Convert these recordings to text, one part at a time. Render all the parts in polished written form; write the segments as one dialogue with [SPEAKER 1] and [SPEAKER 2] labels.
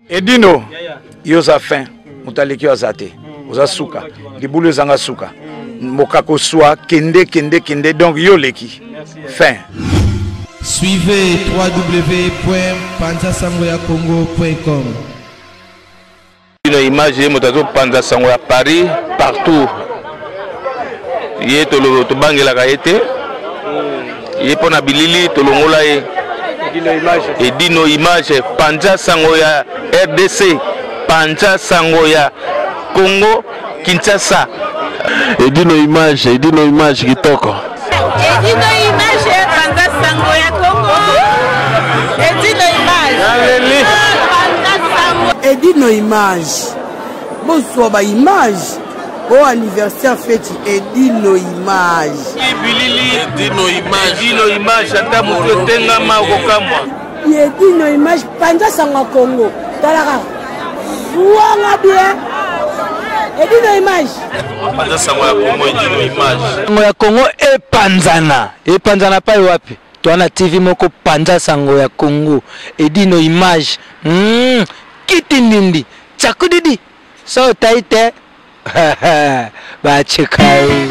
[SPEAKER 1] Edino, yo oza fin, moto aleki yo aza te, oza suka, libulu ezanga suka, mokako swa, kende kende kende, donc yo oleki, fin.
[SPEAKER 2] Suivez www.panzasangoyacongo.com.
[SPEAKER 3] Bino image ye moto azopanza sango ya Paris partout ye tobangelaka ye te ye mpo na bilili tolongola ye edino image panza sango ya rdc panza sango ya congo kinshasa
[SPEAKER 4] edino image edino image kitoko
[SPEAKER 5] edino image panza sango ya congo edino image
[SPEAKER 6] edino image bozwa ba image o anniversaire feti edino image
[SPEAKER 3] bilili edino image edino image ata motu etengama okokamwa
[SPEAKER 6] edino image panza sango ya congo talaka zuanga bien edino image
[SPEAKER 3] panza sango ya congo edino image
[SPEAKER 7] sango ya congo epanzana epanzana pai wapi toa na tv moko panza sango ya congo edino image mm, kiti ndindi tsakudidi so otai te bachekai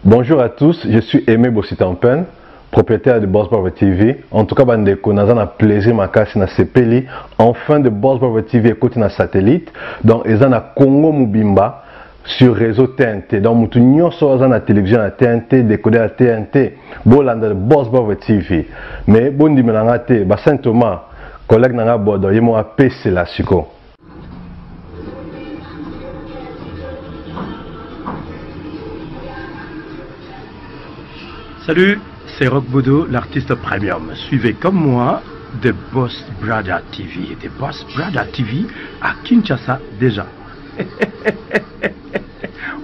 [SPEAKER 8] Bonjour à tous, je suis Aimé Bossitampen, propriétaire de Boss Brother TV. En tout cas, bandeko, naza na plaisir makasi na sepeli. Enfin de Boss Brother TV ekoti na satellite. Donc eza na Congo mobimba sur réseau TNT. Donc mutu nyonso aza na télévision ya TNT, décodeur ya TNT, bolanda Boss Brother TV. Mais bondimela nga te, ba Saint Thomas, collègue na nga Bodo, ye mo apesela siko.
[SPEAKER 9] Salut, c'est Rock Bodo, l'artiste premium. Suivez comme moi The Boss Brother TV. The Boss Brother TV à Kinshasa déjà.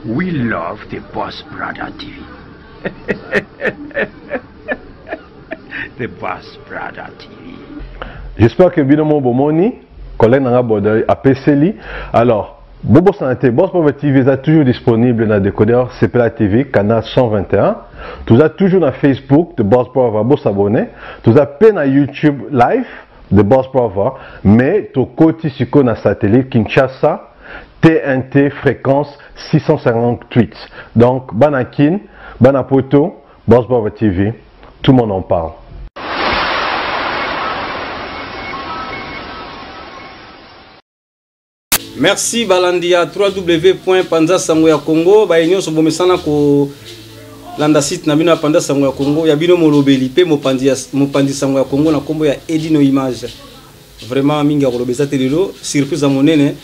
[SPEAKER 9] We love The Boss Brother TV. The Boss Brother TV.
[SPEAKER 8] J'espère que bino mo bomoni collègue nanga Bodo apeseli. Alors, bobosana te Boss Brother TV eza toujours disponible na décodeur CPLA TV canal 121. Toza toujours na Facebook The Boss Brother, bosabonner. Toza pe na YouTube live The Boss Brother, mais tokoti sikoyo na satellite Kinshasa TNT fréquence 658. Donc bana Kin, bana Poto, Boss Brother TV, tout le monde en parle.
[SPEAKER 10] Merci balandi ya www.panzasango ya Congo baye nyonso bomesana kolanda site na bino ya Panza Sango ya Congo ya bino molobeli pe mopanzi ya mopanzi sango ya Congo na kombo ya Edino Image. Vraiment mingi ya koloba eza te lelo surprise ya monene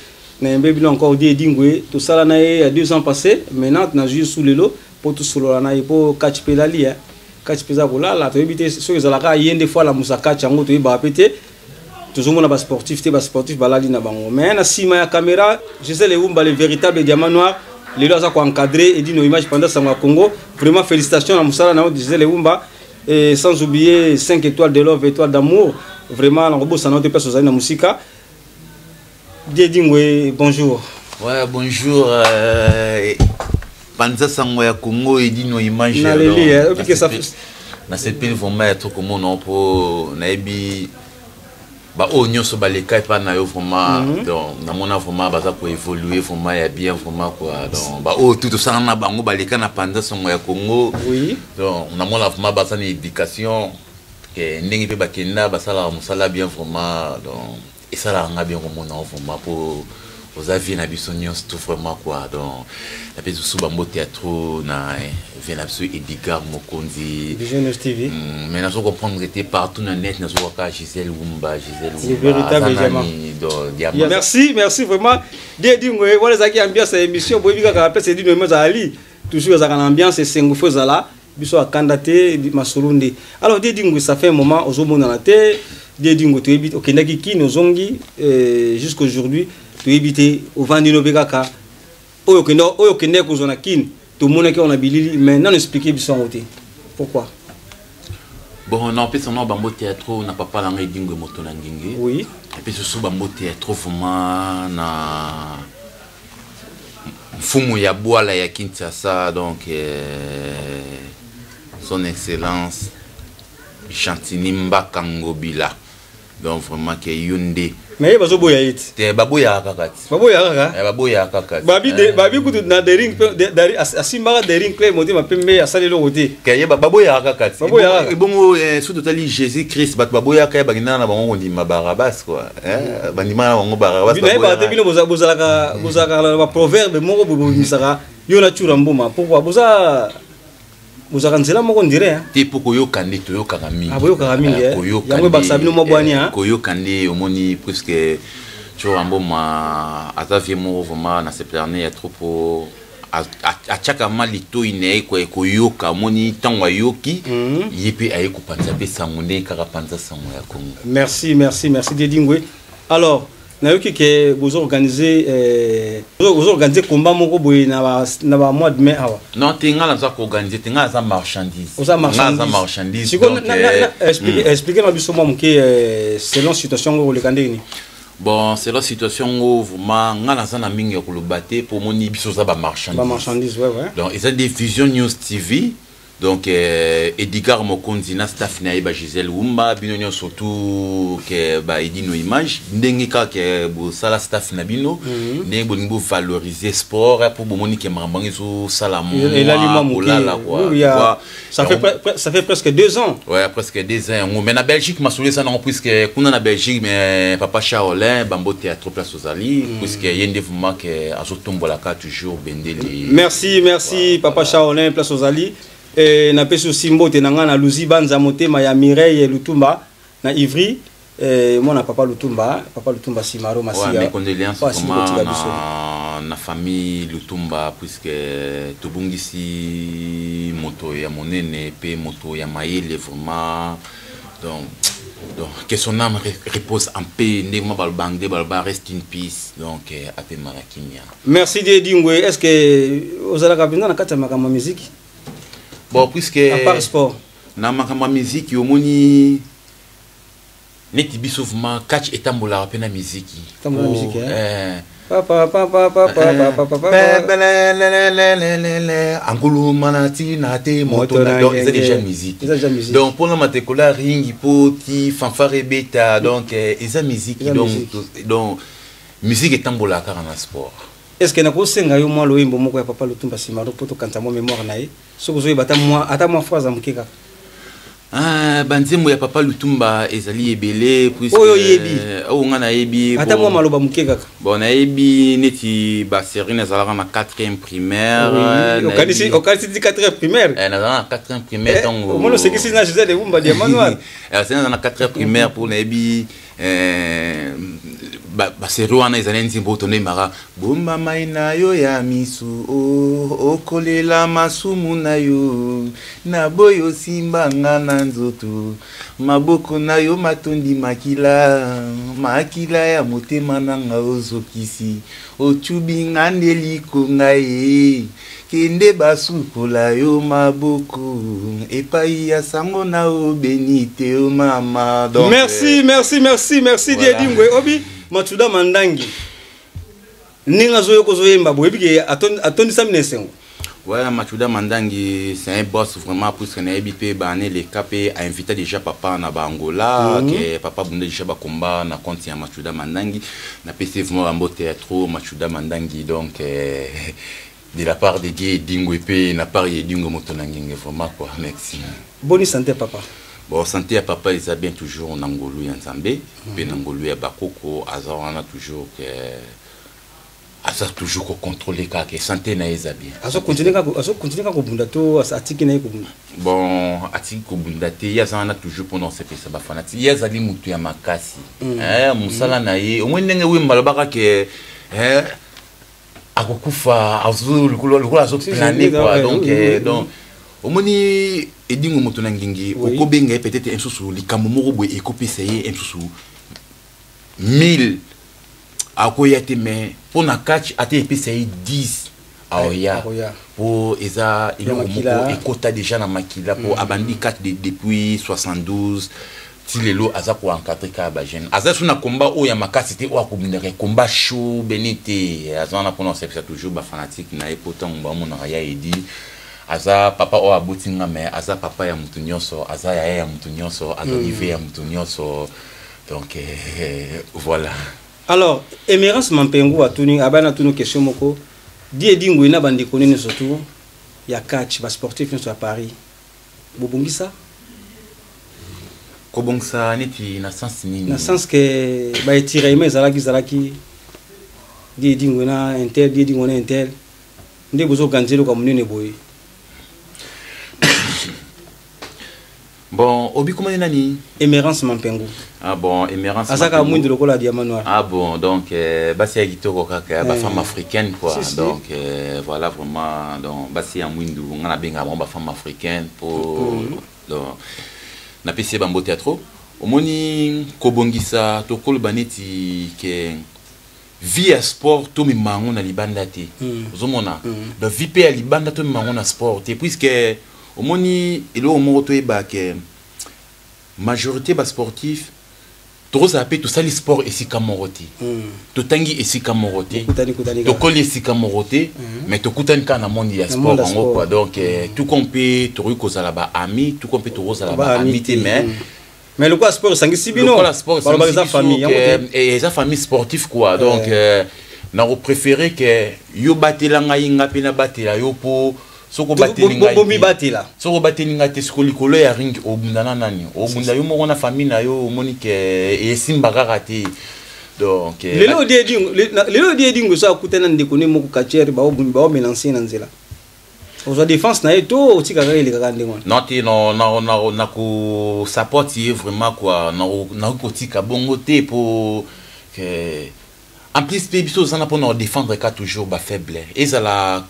[SPEAKER 10] na yembe bino encore die Edingwe tosala na ye ya 2 ans passé maintenant nazwi sous lelo po tosolola na ye po catch pe elali hein. Catch pe eza kolala toyebi te soki ezalaka ye nde fo alamusa catch yango toyebaka pe te. Tozomona ba sportif te, ba sportif balali na bango. Mais na sima ya caméra, Gisèle Eumba, le véritable diamant noir, lelo aza ko encadrer Edino Image pendant sango ya Congo. Vraiment félicitations na musala na yo Gisèle Eumba et sans oublier 5 étoiles de love, étoiles d'amour. Vraiment na kobosana yo te place ozali na musika. Diedingwe, bonjour.
[SPEAKER 11] Ouais, bonjour. Panza sango ya Congo Edino Image.
[SPEAKER 10] Na leli, hein, obi que ça
[SPEAKER 11] na sepeli vraiment ya trop komona mpo nayebi baoyo nyonso baleka epai na yo vraiment. Donc namona vraiment baza koévolue vraiment ya bien vraiment quoi. Donc baoyo tout tosala na bango baleka na panza sango ya Congo.
[SPEAKER 10] Oui.
[SPEAKER 11] Donc namona vraiment baza na éducation ke ndenge mpe bakenda basalaka mosala bien vraiment. Donc esalaka nga bien komona vraiment mpo oza vie na biso nyonso tout vraiment quoi. Donc napesi susu bambote ya trop na vie na biso Edgar Mokonzi.
[SPEAKER 10] Vision News TV.
[SPEAKER 11] Mais nazo comprendre te partout na net nazo kaka Gisèle Wumba, Gisèle
[SPEAKER 10] Le
[SPEAKER 11] Wumba,
[SPEAKER 10] véritable
[SPEAKER 11] aza
[SPEAKER 10] diamant.
[SPEAKER 11] nani, donc, diamant.
[SPEAKER 10] Yeah. Merci, merci vraiment. Dieu dit, ouais, voilà, ça qui ambiance ya émission, boyebi kaka la place Edino Image azali toujours ezalaka na ambiance esengo fo ezala biso akanda te masolo nde. Alors Dieu dit, ça fait un moment ozomonana te. Dieu dit, toyebi okendaki kini ozongi jusqu'aujourd'hui toyebi te ovandi no mpe kaka oyo okende, oyo okendaki kozwa na kini tomonaki wana bilili, mais nano expliquer biso yango te pourquoi.
[SPEAKER 11] Bon, non, pesa na bambo théâtre na papa na ngai Edingwe moto na ngingi.
[SPEAKER 10] Oui.
[SPEAKER 11] Et puis surtout bambo théâtre vraiment na mfumu ya Bwala ya Kinshasa, donc son excellence Gentini Mbaka Ngobila. Donc vraiment ke yo nde.
[SPEAKER 10] Mais ye bazoboya ye ti.
[SPEAKER 11] Te baboyaka kaka ti.
[SPEAKER 10] Baboyaka kaka.
[SPEAKER 11] Eh, baboyaka kaka.
[SPEAKER 10] Babi de babi kutu na Daring pe asimbaka Daring Clay motema pembe asali eloko te.
[SPEAKER 11] Ke ye baboyaka kaka ti.
[SPEAKER 10] Baboyaka kaka.
[SPEAKER 11] Ebongo eh, soki totali Jésus Christ bato baboyaka ye bakendaka na bango kondima Barabbas quoi. Eh, bandimaka na bango Barabbas.
[SPEAKER 10] Nayebaka te bino bozalaka bozalaka na ba proverbe moko bobimisaka yo na Tshoura Mboma. Pourquoi boza bozalaka nzela moko ndire hein?
[SPEAKER 11] Te mpo koyoka nde toyokaka mingi.
[SPEAKER 10] Ah, boyokaka mingi eh?
[SPEAKER 11] Koyoka
[SPEAKER 10] yango ebakisa bino mwa bwani
[SPEAKER 11] hein? Koyoka nde omoni puisque Tshoura Mboma aza vie moko vraiment na sepelane ya trop po atiaka ma litoi na ye koyoka omoni ntango ayoki ye mpe aye kopanza mpe sango ndenge kaka panza sango ya Congo.
[SPEAKER 10] Merci, merci, merci Dedingwe. Alors nayoki ke bozo organiser eh, bozo organiser combat moko boye na ba na ba mois de mai awa.
[SPEAKER 11] Non te nga naza ko organiser te, nga naza marchandise.
[SPEAKER 10] Oza marchandise.
[SPEAKER 11] Nga naza marchandise.
[SPEAKER 10] Siko
[SPEAKER 11] donc,
[SPEAKER 10] na, na, na, expliquer, expliquer na biso mwa moke eh, selon situation ngo koleka ndenge nini.
[SPEAKER 11] Bon, selon situation ngo vraiment nga naza na mingi ya koloba te po moni biso oza ba marchandise.
[SPEAKER 10] Ba marchandise ouais ouais.
[SPEAKER 11] Donc eza des Vision News TV. Donc Edgar Mokonzi na staff na ye ba Gisèle Wumba bino nyonso surtout que ba Edino Image ndenge kaka ke bosala staff na bino ndenge bolingi bo valoriser sport po bomoni ke makambo yango ezosala
[SPEAKER 10] Elali mwa moke.
[SPEAKER 11] kolala quoi.
[SPEAKER 10] Oui, oui, ya-
[SPEAKER 11] Quoi.
[SPEAKER 10] Ça fait, ça fait presque 2 ans.
[SPEAKER 11] Ouais, presque 2 ans yango. Mais na Belgique masolo eza nango puisque kuna na Belgique mais papa Charolin bambo théâtre place ozali puisque ye nde vraiment ke azotombolaka toujours bendele.
[SPEAKER 10] Merci, merci papa Charolin place ozali. Et napesi aussi mbote na nga na Luzi Banza motema ya Mireille Lutumba na Ivry. Et mwana papa Lutumba, papa Lutumba Simaro Masia.
[SPEAKER 11] Ouais, mes condoléances
[SPEAKER 10] Ouais, Simaro
[SPEAKER 11] vraiment
[SPEAKER 10] Tika biso.
[SPEAKER 11] na famille Lutumba puisque tobungisi moto ya monene pe moto ya mayele vraiment. Donc que son âme repose en paix. Ndenge mwa baloba anglais, baloba rest in peace. Donc apema na kimia.
[SPEAKER 10] Merci Dieu Dingwe. Est-ce que ozalaka mpenza na kati ya makambo ya musique?
[SPEAKER 11] Bon, puisque
[SPEAKER 10] à part sport.
[SPEAKER 11] Na makambo ya musique omoni neti biso vraiment catch etambolaka pe na musique.
[SPEAKER 10] Etambola na
[SPEAKER 11] Oh,
[SPEAKER 10] musique, hein?
[SPEAKER 11] eh.
[SPEAKER 10] Papa, papa, papa, papa, papa, papa.
[SPEAKER 11] Pe, pe, le, le, le, le, le, le, le. Angulu mana ti na te moto
[SPEAKER 10] Moto
[SPEAKER 11] na.
[SPEAKER 10] na
[SPEAKER 11] Donc, eza
[SPEAKER 10] ngenge.
[SPEAKER 11] déjà musique.
[SPEAKER 10] Eza déjà musique.
[SPEAKER 11] Donc, mpona matekola ringi po ti fanfare ebeta, donc, eza musique.
[SPEAKER 10] Eza
[SPEAKER 11] Donc,
[SPEAKER 10] musique.
[SPEAKER 11] donc, musique etambolaka kaka na sport.
[SPEAKER 10] Est-ce que nakosenga yo mwa loyembo moko ya papa Lutumba Simaro po tokanisa mwa mémoire na ye? Soki ozoyeba ata mwa, ata mwa phrase ya moke kaka.
[SPEAKER 11] Ah, banzembo ya papa Lutumba ezali ebele, puisque
[SPEAKER 10] Oyo oyebi.
[SPEAKER 11] Oyo nga nayebi,
[SPEAKER 10] Ata
[SPEAKER 11] bon.
[SPEAKER 10] mwa maloba moke kaka.
[SPEAKER 11] Bon, nayebi neti ba série nazalaka na 4e primaire,
[SPEAKER 10] Oui,
[SPEAKER 11] nayebi
[SPEAKER 10] okanisi ti 4e primaire?
[SPEAKER 11] Eh, nazalaka na 4e primaire ntango
[SPEAKER 10] Omoni osekisi na Gisèle Ewumba Diamant Noir.
[SPEAKER 11] Eh, c'est nazalaka na 4e primaire pour nayebi, eh, ba série wana ezali nzembo oyo tonemaka. Bomba mai na yo ya misu, oh, okolela masumu na yo, na boyo simba nga na nzoto, maboko na yo matondi makila, makila ya motema na nga ozokisi, otubi nga nde likonga ye, kende basukola yo maboko, epai ya sango na obeni te o mama. Donc,
[SPEAKER 10] merci, merci, merci, merci,
[SPEAKER 11] voilà.
[SPEAKER 10] Dieu Dingwe. Obi, Matsuda Mandangi. Ndenge azoyoka ozoyemba boye, oyebi ke atondisami na esengo.
[SPEAKER 11] Ouais, Matsuda Mandangi, c'est un boss vraiment, puisque nayebi pe ba année le cap a invité déjà papa na ba Angola, que papa bunda déjà ba combat na compte ya Matsuda Mandangi, na PC vraiment ba mbote ya trop Matsuda Mandangi, donc de la part de Dieu Dingwe pe na part ya Dingwe moto na ngenge vraiment quoi, merci.
[SPEAKER 10] Bonne santé papa.
[SPEAKER 11] Bon, santé ya papa eza bien toujours na ngolu ya Nzambe, pe na ngolu ya bakoko, aza wana toujours que aza toujours ko contrôler kaka santé na ye eza bien.
[SPEAKER 10] Azo continuer kaka, azo continuer kaka kobunda to atiki na ye kobunda?
[SPEAKER 11] Bon, atiki kobunda te, ye aza wana toujours mpona kosepelisa bafanati. Ye azali motu ya makasi. Eh, mosala na ye, omoni ndenge Wemba alobaka ke, eh, akokufa, azo, lokola, lokola azo
[SPEAKER 10] Si, si,
[SPEAKER 11] planer,
[SPEAKER 10] oui,
[SPEAKER 11] quoi.
[SPEAKER 10] oui,
[SPEAKER 11] Donc,
[SPEAKER 10] oui,
[SPEAKER 11] eh,
[SPEAKER 10] oui,
[SPEAKER 11] donc,
[SPEAKER 10] oui.
[SPEAKER 11] omoni edingo moto na ngingi,
[SPEAKER 10] Oui.
[SPEAKER 11] okobenga ye peut-être mosusu likambo moko boye ekopesa ye mosusu 1000 akoya te, mais mpo na catch ate epesa ye 10 aoya.
[SPEAKER 10] Aoya.
[SPEAKER 11] Po eza
[SPEAKER 10] Ya
[SPEAKER 11] eloko
[SPEAKER 10] makila.
[SPEAKER 11] moko ekota déjà na makila, po abandi catch depuis 72 ti lelo aza koencadre kaka ba jeune. Aza so na combat oyo ya makasi te, oyo akobundaka combat chaud beni te. Aza wana mpona kosepesa toujours ba fanatique na ye, po ntango bamonaka ya Edi Aza papa oyo aboti nga, mais aza papa ya mutu nyonso, aza yaya ya mutu nyonso, aza live ya mutu nyonso. Donc voilà.
[SPEAKER 10] Alors, Emerance Mampengu atuni, abana atuni question moko. Di Edingwe na bandeko nini surtout ya catch ba sportif nyonso ya Paris. Bobongisa?
[SPEAKER 11] Kobongisa neti na sens nini?
[SPEAKER 10] Na sens que ba étiraillement ezalaki ezalaki Di Edingwe na Intel, Di Edingwe na Intel. Nde bozo organiser eloko ya monene boye.
[SPEAKER 11] Bon, obi komani nani?
[SPEAKER 10] Emerance Mampengu.
[SPEAKER 11] Ah bon, Emerance.
[SPEAKER 10] Azaka mwindu lokola diamant noir.
[SPEAKER 11] Ah bon, donc basi ya kitoko kaka, ba femme africaine quoi.
[SPEAKER 10] Si, si.
[SPEAKER 11] Donc voilà vraiment, donc basi ya mwindu nga na benga bango ba femme africaine pour donc na pesi ba mbote ya trop. Omoni kobongisa tokoloba neti ke vie ya sport tomema yango na libanda te. Ozomona, donc vie mpe ya libanda tomema yango na sport te, puisque omoni eloko moko toyeba ke majorité basportif tokozala mpe tosali sport esika moko te, totangi esika moko te,
[SPEAKER 10] Tokutani, kutani kaka.
[SPEAKER 11] Tokoli esika moko te, mais tokutani kaka na monde ya
[SPEAKER 10] Na
[SPEAKER 11] sport
[SPEAKER 10] monde ya
[SPEAKER 11] yango
[SPEAKER 10] sport.
[SPEAKER 11] quoi. Donc tout comme mpe tokoki kozala baami, tout comme mpe tokozala
[SPEAKER 10] Ba
[SPEAKER 11] baami
[SPEAKER 10] ami
[SPEAKER 11] te,
[SPEAKER 10] te,
[SPEAKER 11] mais
[SPEAKER 10] Mais lokola sport esangisi bino,
[SPEAKER 11] lokola sport
[SPEAKER 10] balobaka eza
[SPEAKER 11] esangisi biso
[SPEAKER 10] famille yango
[SPEAKER 11] ke,
[SPEAKER 10] te.
[SPEAKER 11] eza famille sportive quoi. Donc nakopréféré ke yo batela ngai, nga mpe nabatela yo, mpo soki obateli ngai te-
[SPEAKER 10] Bomibatela.
[SPEAKER 11] Soki obateli ngai te, siko likolo ya ring obunda na nani? Obunda yo moko na famille na yo. Omoni ke esimba kaka te. Donc
[SPEAKER 10] Lelo odi Edingo, lelo odi Edingo so akutana na ndeko ne moko catcheur, baomelanse na nzela, ozwa défense na ye to otika kaka elekaka ndenge wana?
[SPEAKER 11] Non te, na kosupporte ye vraiment quoi. Nakoki kotika bongo te, po ke en plus mpe biso oza na mpona kodéfendre ka toujours bafaible. Ezala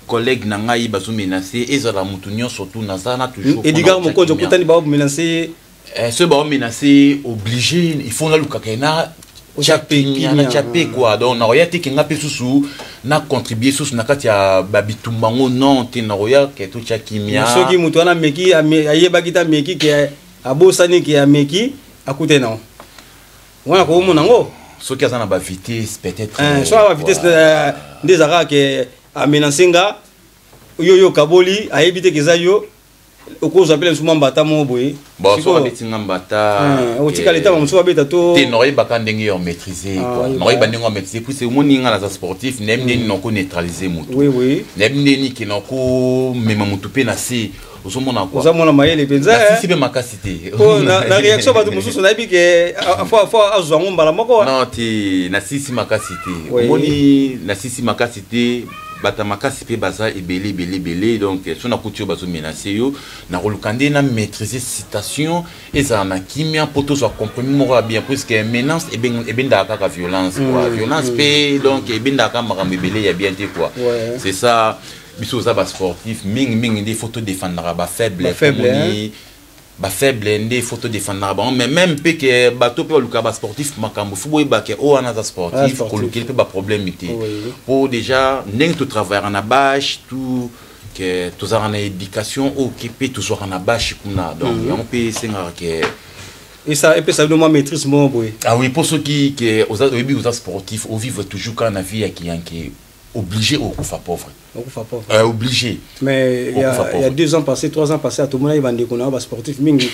[SPEAKER 11] collègue na ngai bazomenace, ezala motu nyonso tu, naza na toujours mpona
[SPEAKER 10] Edgar
[SPEAKER 11] kotia
[SPEAKER 10] Mokonzi
[SPEAKER 11] kimia.
[SPEAKER 10] okutani, baomelanse ye.
[SPEAKER 11] Soki baomenace, obligé il faut nalukaka ye na
[SPEAKER 10] Otia
[SPEAKER 11] tia kimia,
[SPEAKER 10] kimia,
[SPEAKER 11] na tia pe quoi. Donc nakoya te ke nga mpe susu na contribue susu na kati ya babitumba yango. Non te, nakoya ke totia kimia.
[SPEAKER 10] Soki moto wana ameki, ayebaki te, ameki ke abosani ke ameki, akute nango wana koomona yango.
[SPEAKER 11] Soki aza na bavitesse peut-être.
[SPEAKER 10] Soki ba vitesse nde ezalaka ke amenance nga, yo yo kaboli, ayebi te ke eza yo, okozwa mpe lisusu mwa mbata moko boye.
[SPEAKER 11] Bon, soki
[SPEAKER 10] Sikoyo,
[SPEAKER 11] abeti nga mbata,
[SPEAKER 10] otikala etama mosusu babeta to
[SPEAKER 11] te, nakoyebaka ndenge ya maîtriser
[SPEAKER 10] Ah,
[SPEAKER 11] quoi.
[SPEAKER 10] oyeba.
[SPEAKER 11] Nakoyeba ndenge ya maîtriser, puis omoni nga naza sportif, nayebi ndeni nako neutraliser motu, nayebi ndeni ke nakomema motu mpe na se. Ozomona quoi?
[SPEAKER 10] Oza mwana mayele mpenza.
[SPEAKER 11] Nasisi mpe makasi te.
[SPEAKER 10] Po na réaction bato mosusu, nayebi ke fo azwa yango mbala moko.
[SPEAKER 11] Non te, nasisi makasi te. Omoni, nasisi makasi te. Bato ya makasi mpe baza ebele ebele ebele. Donc so nakuti oyo bazomenace yo, nakoluka nde na maîtriser situation, ezala na kimia mpo tozwa compromis moko ya bien, puisque menace ebendaka kaka violence quoi. Violence mpe donc ebendaka kaka makambo ebele ya bien te quoi. C'est ça, biso oza basportif mingimingi nde faut todefendaka bafaible.
[SPEAKER 10] Bafaible,
[SPEAKER 11] Omoni, bafaible nde faut todefendaka bango, mais même mpe ke bato mpe balukaka basportif makambo, fo boyeba ke oyo wana aza
[SPEAKER 10] Ah,
[SPEAKER 11] sportif,
[SPEAKER 10] sportif.
[SPEAKER 11] kolukeli mpe baproblème te. Mpo déjà ndenge totravaillaka na bâche, tout ke tozalaka na éducation oyo ke mpe tozwaka na bâche kuna. Donc yango mpe esengaka ke
[SPEAKER 10] Esa epesa bino mwa maîtrise moko boye.
[SPEAKER 11] Ah oui, mpo soki ke oza, oyebi oza sportif, ovivre toujours kaka na vie ya kiyanke, obligé okufa pauvre.
[SPEAKER 10] Okufa pauvre.
[SPEAKER 11] Obligé.
[SPEAKER 10] Mais il y
[SPEAKER 11] Okufa
[SPEAKER 10] a, il y a
[SPEAKER 11] pauvre.
[SPEAKER 10] 2 ans passé, 3 ans passé, tomonaki bandeko na yo basportif mingi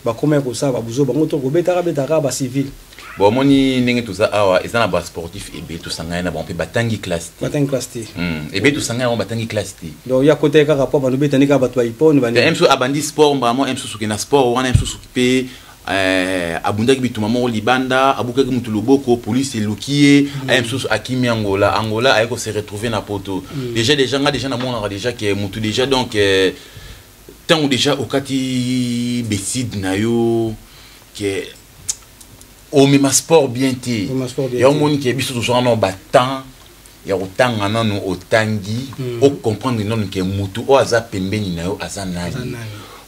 [SPEAKER 10] bakomaki kosala babuzo bango to kobetaka betaka bacivile.
[SPEAKER 11] Bon, omoni ndenge toza awa, eza na basportif ebele tosangani na bango mpe batangi classe te.
[SPEAKER 10] Batangi classe te.
[SPEAKER 11] Ebele tosangani bango batangi classe te.
[SPEAKER 10] Donc ya kota ye kaka po bando betani kaka bato baipone.
[SPEAKER 11] Te, mosusu abandi sport mbala moko, mosusu ke na sport wana, mosusu mpe abundaki bituma moko libanda, abukaki mutu loboko, police eluki ye, aye mosusu akimi Angola, Angola aye kose retrouver na poto. Déjà nga déjà namonaka déjà ke mutu déjà, donc ntango déjà okati beside na yo ke omema sport bien te.
[SPEAKER 10] Omema sport bien
[SPEAKER 11] Ya
[SPEAKER 10] te.
[SPEAKER 11] omoni ke biso tozwaka nano batemps ya kotanga nanu, otangi, ocomprendre nanu ke mutu oyo aza pembeni na yo aza nani,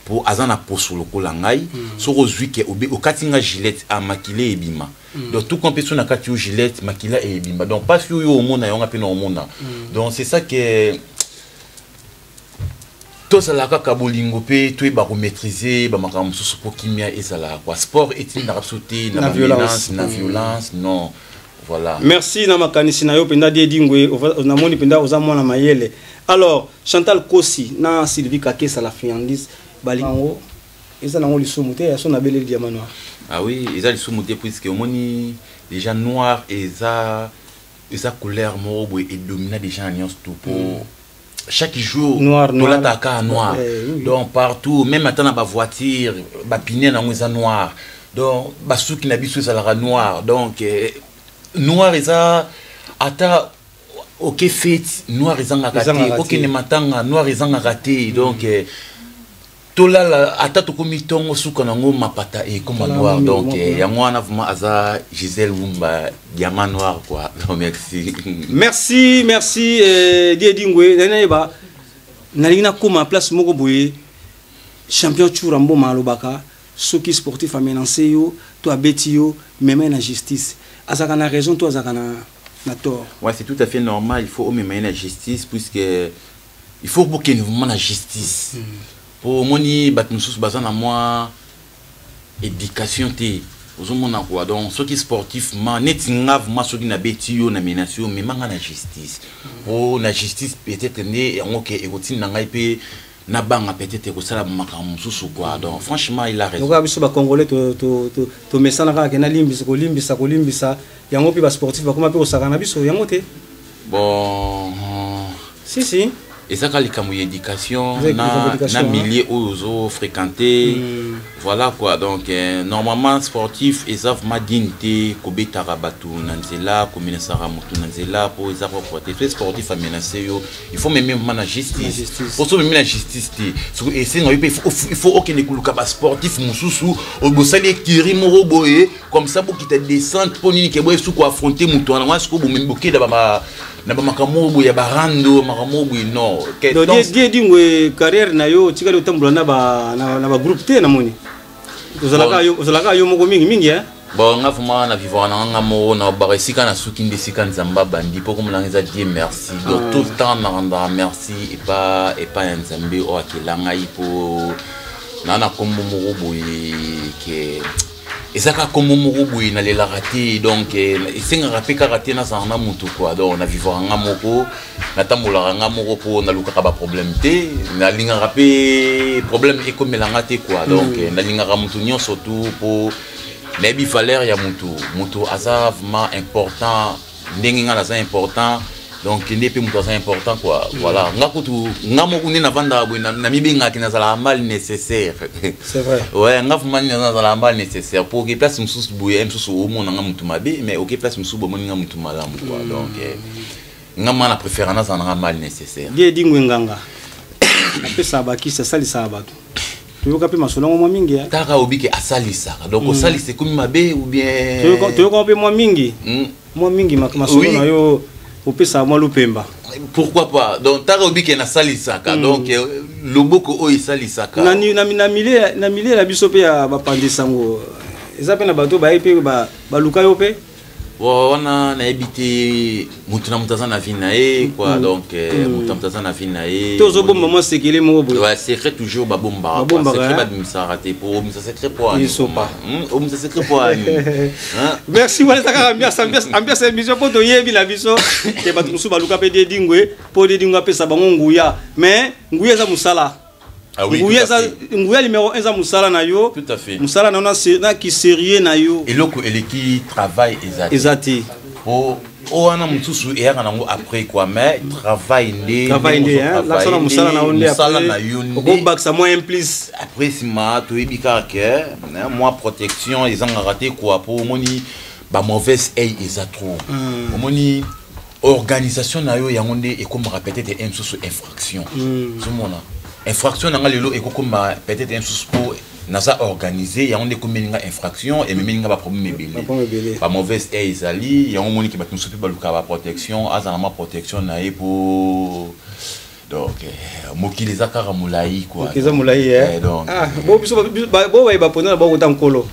[SPEAKER 11] mpo aza na poso lokola ngai. Soki ozwi ke okati nga gilette a makila ebima, donc tout compte so na kati yo gilette, makila ebima, donc pasi oyo omona yango mpe na omona. Donc c'est ça que tozala kaka bolingo mpe toyeba komaîtrise bamakambo mosusu mpo kimia ezala quoi. Sport etindaka biso te na
[SPEAKER 10] Na
[SPEAKER 11] bamenace,
[SPEAKER 10] violence.
[SPEAKER 11] na violence, non. Voilà.
[SPEAKER 10] Merci na makanisi na yo mpenza die dingwe, namoni mpenza oza mwana mayele. Alors Chantal Kosi na Sylvie Kakesa la friandise balingi yango, eza nango lisumu te ya so nabeleli diamant noir.
[SPEAKER 11] Ah oui, eza lisumu te puisque omoni déjà noir eza couleur moko boye edomina déjà na nyonso tout po chaque jour
[SPEAKER 10] Noir, noir.
[SPEAKER 11] tolataka kaka noir.
[SPEAKER 10] Eh, oui, oui.
[SPEAKER 11] Donc partout, même ata na bavoiture, bapine nango eza noir, donc basuki na biso ezalaka noir. Donc noir eza, ata oke fête, noir ezangaka te.
[SPEAKER 10] Ezangaka te.
[SPEAKER 11] Okende matanga, noir ezangaka te. Donc tolala ata tokomi ntongo, suka nango mapata ekoma
[SPEAKER 10] Tala
[SPEAKER 11] noir.
[SPEAKER 10] mingi,
[SPEAKER 11] Donc
[SPEAKER 10] moko.
[SPEAKER 11] yango wana vraiment aza Gisèle Wumba diamant noir quoi. Donc merci.
[SPEAKER 10] Merci, merci die dingwe. Nani nayeba, nalingi nakóma place moko boye. Champion Tshoura Mboma alobaka soki sportif amenace yo to abeti yo, mema ye na justice. Azalaka na raison to azalaka na tort?
[SPEAKER 11] Ouais, c'est tout à fait normal. Il faut omema ye na justice puisque il faut bokende vraiment na justice. Po omoni bato mosusu baza na mwa éducation te, ozomona quoi. Donc soki sportif ma neti nga vraiment, soki nabeti yo, na menace yo, mema nga na justice. Po na justice peut-être nde yango ke ekotinda ngai mpe nabanga peut-être ekosala makambo mosusu quoi. Donc franchement, il a raison.
[SPEAKER 10] Lokola biso bacongolais tomesana kaka ke nalimbisa, kolimbisa, kolimbisa, yango mpe basportif bakoma mpe kosaka na biso yango te.
[SPEAKER 11] Bon.
[SPEAKER 10] Si, si.
[SPEAKER 11] Eza kaka likambo ya éducation.
[SPEAKER 10] Eza likambo ya
[SPEAKER 11] Na,
[SPEAKER 10] éducation,
[SPEAKER 11] na
[SPEAKER 10] hein.
[SPEAKER 11] milieu oyo ozofréquente, voilà quoi. Donc normalement sportif eza vraiment digne te kobetaka bato na nzela, komenasaka motu na nzela, mpo eza propre te. So sportif amenace yo, il faut meme vraiment na justice.
[SPEAKER 10] Justice.
[SPEAKER 11] Po so memi na justice te, soki esenga yo mpe il faut okende koluka basportif mosusu oyo bosali écurie moko boye, comme ça bokita descente. Mpo nini ke boye suku affronter moto wana wana? Sikoyo bomemi bokenda na bamakambo moko boye ya barando, makambo moko boye, non.
[SPEAKER 10] Donc die dingwe, carrière na yo otikali otambola na bagroupe te, namoni ozalaka
[SPEAKER 11] Bon.
[SPEAKER 10] yo, ozalaka yo moko mingi mingi, hein?
[SPEAKER 11] Bon, nga vraiment na vivre na nga moko na baka esika na suki nde esika Nzambe abandi mpo komona nga eza Dieu merci. Donc tout le temps narendaka merci epa ya Nzambe oyo akela ngai, mpo naa na nkombo moko boye ke eza kaka nkombo moko boye nalelaka te. Donc esengaka mpe kaka te nazala na motu quoi. Donc na vivre nga moko, natambolaka nga moko mpo nalukaka baproblème te, nalingaka mpe problème ekomelanga te quoi. Donc nalingaka motu nyonso tu mpo nayebi valeur ya motu. Motu aza vraiment important ndenge nga naza important, donc nde mpe moto aza important quoi. Voilà, nga kutu nga moko nde navandaka boye, namibengaki nazalaka mal nécessaire.
[SPEAKER 10] C'est vrai.
[SPEAKER 11] Ouais, nga vraiment nde nazalaka mal nécessaire po oke place mosusu boye, ye mosusu omona nga motu mabe, mais oke place mosusu boye omoni nga motu malamu quoi. Donc nga ma na préféré nazala nanga mal nécessaire.
[SPEAKER 10] Die dingwe, nganga apesaka bakisi, asalisaka bato, toyoka mpe masolo yango mwa mingi, hein.
[SPEAKER 11] Taka obike asalisaka, donc osalisa ekomi mabe ou bien?
[SPEAKER 10] Toyoka mpe mwa mingi, mwa mingi masolo na yo, opesaka mwa lupemba.
[SPEAKER 11] Pourquoi pas? Donc taka obike nasalisaka, donc loboko oyo esalisaka.
[SPEAKER 10] Na milieu na biso mpe ya bapandisango, eza mpe na bato baye mpe baluka yo mpe.
[SPEAKER 11] Wana nayebi te, moto na moto aza na vie na ye quoi. Donc moto na moto aza na vie na ye.
[SPEAKER 10] To ozobomba mwa sekele moko boye.
[SPEAKER 11] Ouais, secret toujours babombaka.
[SPEAKER 10] Babombaka,
[SPEAKER 11] secret
[SPEAKER 10] hein?
[SPEAKER 11] Babimisaka te po obimisa secret po ani?
[SPEAKER 10] Esopa.
[SPEAKER 11] Obimisa secret po ani? Hein?
[SPEAKER 10] Merci. Wana eza kaka ambiance ya émission, mpo toyebi na biso te bato mosusu baluka mpe die dingwe mpo die dingwe apesa bango nguya, mais nguya eza mosala.
[SPEAKER 11] Ah oui,
[SPEAKER 10] Nguya
[SPEAKER 11] tout à
[SPEAKER 10] eza
[SPEAKER 11] fait.
[SPEAKER 10] nguya numéro 1 eza mosala na yo.
[SPEAKER 11] Tout à fait.
[SPEAKER 10] Mosala na yo na kisérieux na yo.
[SPEAKER 11] Eloko eleki travail eza te.
[SPEAKER 10] Eza te.
[SPEAKER 11] Po o wana mosusu eyaka nango après quoi, mais travail nde.
[SPEAKER 10] Travail nde,
[SPEAKER 11] ndenge
[SPEAKER 10] hein,
[SPEAKER 11] ozo
[SPEAKER 10] lakisa na mosala na yo nde.
[SPEAKER 11] mosala
[SPEAKER 10] Après,
[SPEAKER 11] na yo nde.
[SPEAKER 10] okobakisa mwa un plus.
[SPEAKER 11] Après nsima toyebi kaka ke hein, mwa protection ezangaka te quoi, po omoni bamauvaise œil eza trop. Omoni organisation na yo, yango nde ekomaka peut-être un mosusu infraction. Ozomona infraction na nga lelo ekokoma peut-être un mosusu mpo naza organisé, yango nde ekomeli nga infraction, ememeli nga baproblème ebele.
[SPEAKER 10] Baproblème ebele.
[SPEAKER 11] Bamauvaise œil ezali, yango omoniki bato mosusu mpe balukaka baprotection, azala mwa protection na ye po donc mokili eza kaka molai quoi.
[SPEAKER 10] Ok, eza molai, eh?
[SPEAKER 11] Donc
[SPEAKER 10] Ah, bo biso bo bayeba mpona na bakota nkolo,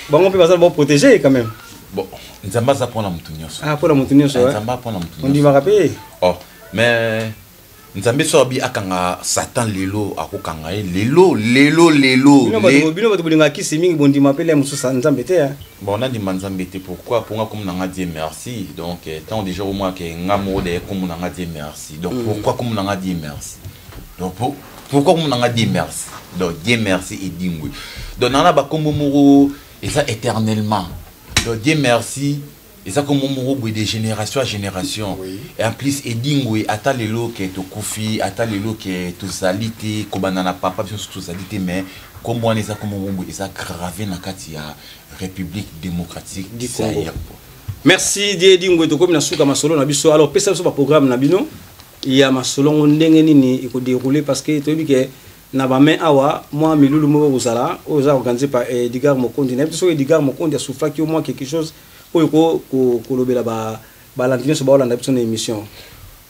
[SPEAKER 10] bango mpe baza baprotégé quand même.
[SPEAKER 11] Bon, Nzambe aza mpona motu nyonso.
[SPEAKER 10] Ah, mpona motu nyonso, eh?
[SPEAKER 11] Nzambe mpona motu nyonso.
[SPEAKER 10] Ondimaka mpe?
[SPEAKER 11] Oh, mais Nzambe so abi akanga Satan lelo, akokanga ye lelo lelo lelo.
[SPEAKER 10] Bino bato bolingaka kisi mingi, bondima mpe le mosusu Nzambe te, hein?
[SPEAKER 11] Bon, nandima Nzambe te, pourquoi? Mpo nga kombo na nga Dieu merci. Donc tant déjà omwa ke nga moko de kombo na nga Dieu merci. Donc pourquoi kombo na nga Dieu merci? Donc pourquoi kombo na nga Dieu merci? Donc Dieu merci Edingwe. Donc nanga bakombo moko eza éternellement. Donc Dieu merci eza kombo moko boye de génération à génération. Et en plus Edingwe, ata lelo ke tokufi, ata lelo ke tozali te, kobanda na papa biso nyonso tozali te, mais kombo wana eza kombo moko boye eza grave na kati ya République démocratique
[SPEAKER 10] du Congo.
[SPEAKER 11] Zaïre.
[SPEAKER 10] Merci Die Edingwe, tokomi na suka masolo na biso. Alors pesa biso baprogramme na bino ya masolo ngo ndenge nini ekodéroule, parce que toyebi ke na bamain awa mwa milulu moko kozala oyo eza organisé par Edgar Mokondi. Nayebi te soki Edgar Mokondi asoufflaki yo mwa quelque chose oyo kolobela balandi nyonso baolanda biso na émission.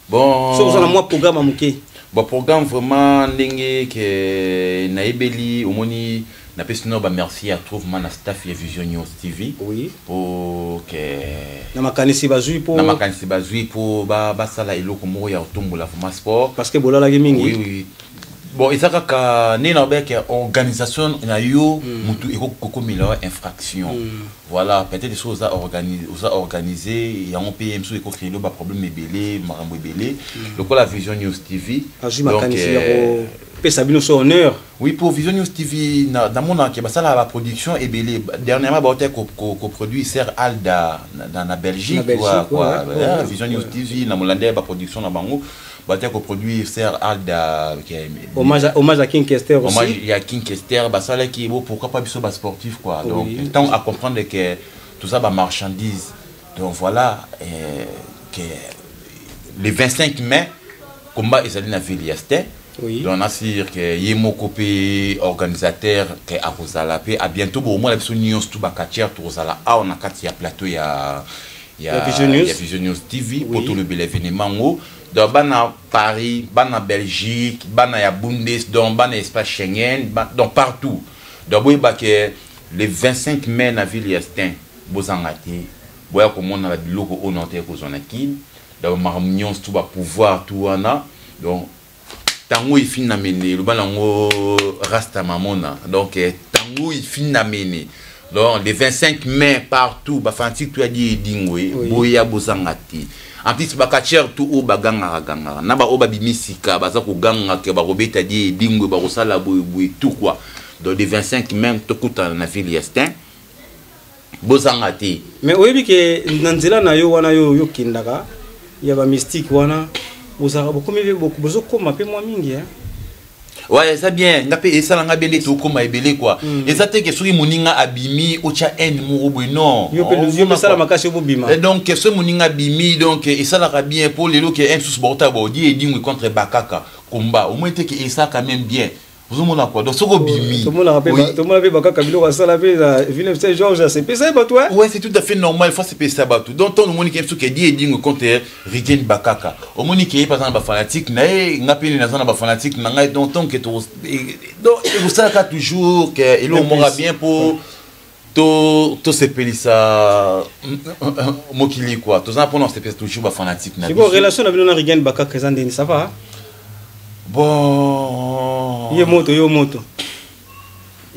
[SPEAKER 11] Bon,
[SPEAKER 10] soki oza na mwa programme ya moke.
[SPEAKER 11] Bon, programme vraiment, ndenge ke nayebeli, omoni, napesi no bamerci ya trop vraiment na staff ya Vision News TV. Po ke
[SPEAKER 10] na makanisi bazwi po
[SPEAKER 11] na makanisi bazwi mpo basala eloko moko ya kotombola vraiment sport.
[SPEAKER 10] Parce que bolalaki mingi.
[SPEAKER 11] Oui. Bon, eza kaka ndenge na obeyaka organisation na yo, mutu ekoki kokomela yo infraction. Voilà, peut-être soki oza organisé yango mpe mosusu ekocréer yo baproblème ebele, makambo ebele lokola Vision News TV.
[SPEAKER 10] Azwi
[SPEAKER 11] Donc,
[SPEAKER 10] makanisi ya kopesa bino so honneur.
[SPEAKER 11] Oui, pour Vision News TV, namonaka basalaka baproduction ebele. Dernièrement baotaki koproduire Ser Alda na Belgique.
[SPEAKER 10] Na Belgique,
[SPEAKER 11] quoi, Vision News TV, na molanda ya baproduction na bango, baotaki koproduire Ser Alda.
[SPEAKER 10] Hommage à King Kester aussi.
[SPEAKER 11] Hommage ya King Kester basalaki. Bo pourquoi pas biso basportif, quoi? Donc tant à comprendre que tout ça bamarchandise. Donc voilà, que le 25 mai combat ezali na ville ya Ste. Donc nasir ke ye moko mpe organisateur ke akozala mpe à bientôt. Bomona biso nyonso tu bacatcheurs tokozala awa na kati ya plateau ya
[SPEAKER 10] Ya Vision News.
[SPEAKER 11] Ya Vision News TV po tolobela événement ngo. Donc bana Paris, bana Belgique, bana ya Bundes, donc bana espace Schengen, donc partout. Donc boyeba ke le 25 mai na ville ya Stein, bozanga te, boya komona babiloko oyo na te kozwa na Kine. Donc makambo nyonso tu bapouvoir tu wana. Donc tango ifinamene, eloba nango Rasta Mamona. Donc tango ifinamene. Donc le 25 mai, partout bafanatiques tu ya di Edingwe, boya, bozanga te. En plus bacatcheurs tu oyo bagangaka gangaka na baoyo babimi sika, baza koganga ke bakobeta di Edingwe, bakosala boyeboye tout, quoi. Donc le 25 mai tokutana na ville ya Stein, bozanga te.
[SPEAKER 10] Mais oyebi ke na nzela na yo wana, yo yokendaka ya bamystique wana, bozalaka bokomi mpe bozokóma mpe mwa mingi, hein?
[SPEAKER 11] Ouais, eza bien, nga mpe esalanga bien nde tokóma ebele, quoi. Eza te ke soki moninga abimi otya haine moko boye, non.
[SPEAKER 10] Yo mpe esala makasi yo bobima.
[SPEAKER 11] Et donc soki moninga abimi, donc esalaka bien mpo lelo ke un mosusu baota baodi Edingwe contre Bakaka komba, omoni te ke esalaka même bien, ozomona, quoi. Donc soki obimi
[SPEAKER 10] Tomonaka mpe tomona mpe Bakaka biloko asala mpe na Villeneuve Saint Georges, asepesa ye bato, hein?
[SPEAKER 11] Ouais, c'est tout à fait normal, il faut sepesa bato. Donc ntango omoni ke soki edi Edingwe contre Rigen Bakaka, omoni ke ye mpe aza na bafanatique na ye, nga mpe naza na bafanatique na ngai. Donc tant ke donc ekosalaka toujours ke eloko moko bien mpo to tosepelisa mokili, quoi. Toza mpona kosepelisa toujours bafanatique na
[SPEAKER 10] Sikoyo
[SPEAKER 11] biso.
[SPEAKER 10] Relation na bino na Rigen Bakaka eza ndeni? Ça va?
[SPEAKER 11] Bon,
[SPEAKER 10] Ye moto, yo moto,